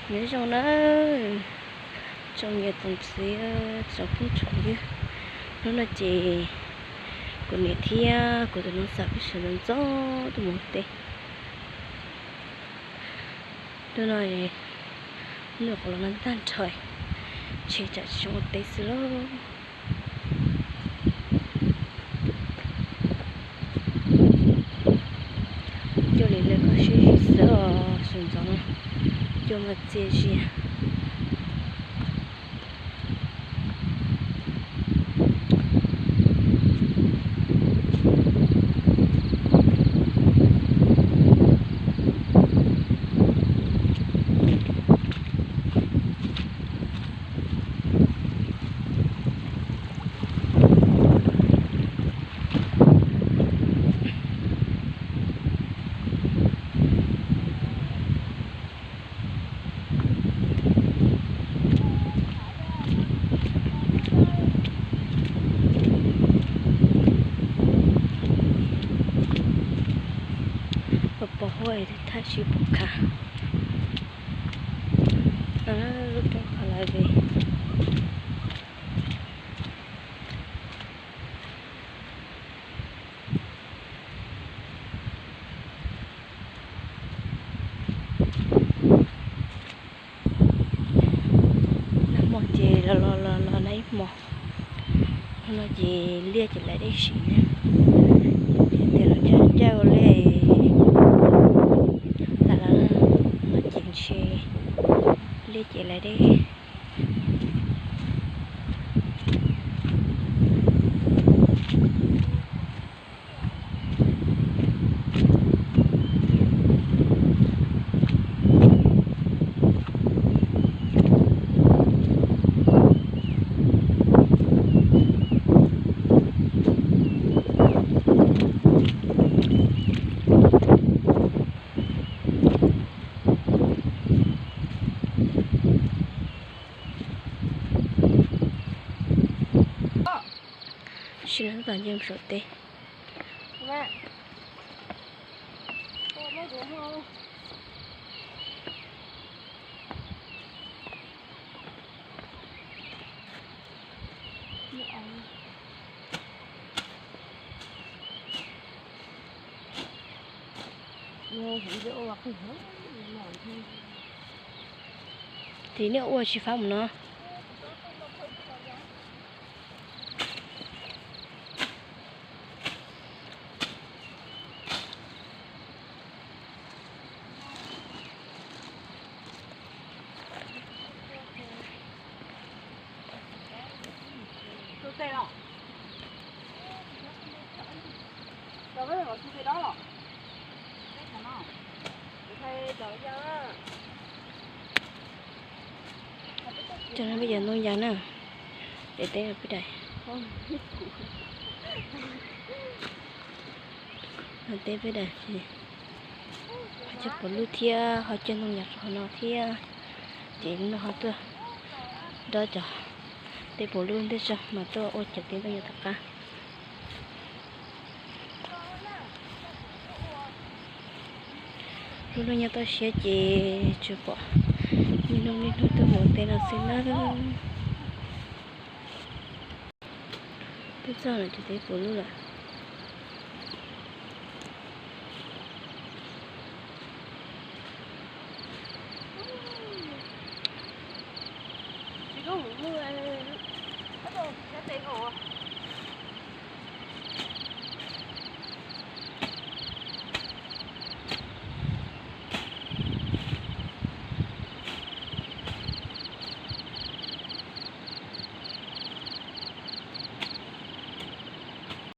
Nyob zoo na, tsoom niam tsoom txiv, tsoom phooj tsoom ywg. Hnub no ces kuv niam thiab kuv tus nus xav peb sawv ntxov ntxov tuaj mus ua teb. Hnub no nyuam qhuav los no tag nrho, ntshe tsam tsis zoo ua teb xwb lauj. Cua li lawv koj siab zim xwb os, sawv ntxov no cua mas txias zias. Pos pos huab thaj sib pom khav. Lub roob qhov lawv ve. Nag hmo ces los los los los nag ib hmo, hnub no ces liaj ces lawv dej siv na. Tias los caij caij ua liaj tas los no ces ntshe liaj ces lawv dej. Sib no tab tom nce mus saum teb. Ces nej ua tsis fab mus no. Cov no peb cov ntoo yas na, daim teb peb daim, teb peb daim, ho cog puav lub thiab ho cog ntoo yas rau hauv no thiab. Ces no ho tuaj dob cov teb puav lub ntej tso mas tuaj ua cov teb ntoo yas tom qab. Lub hnub nyob toj siab ces tsuas pom niaj hnub niaj hnub tuaj mus ua teb no xwb na. Twb txog lawm cov teb puav lub lawm.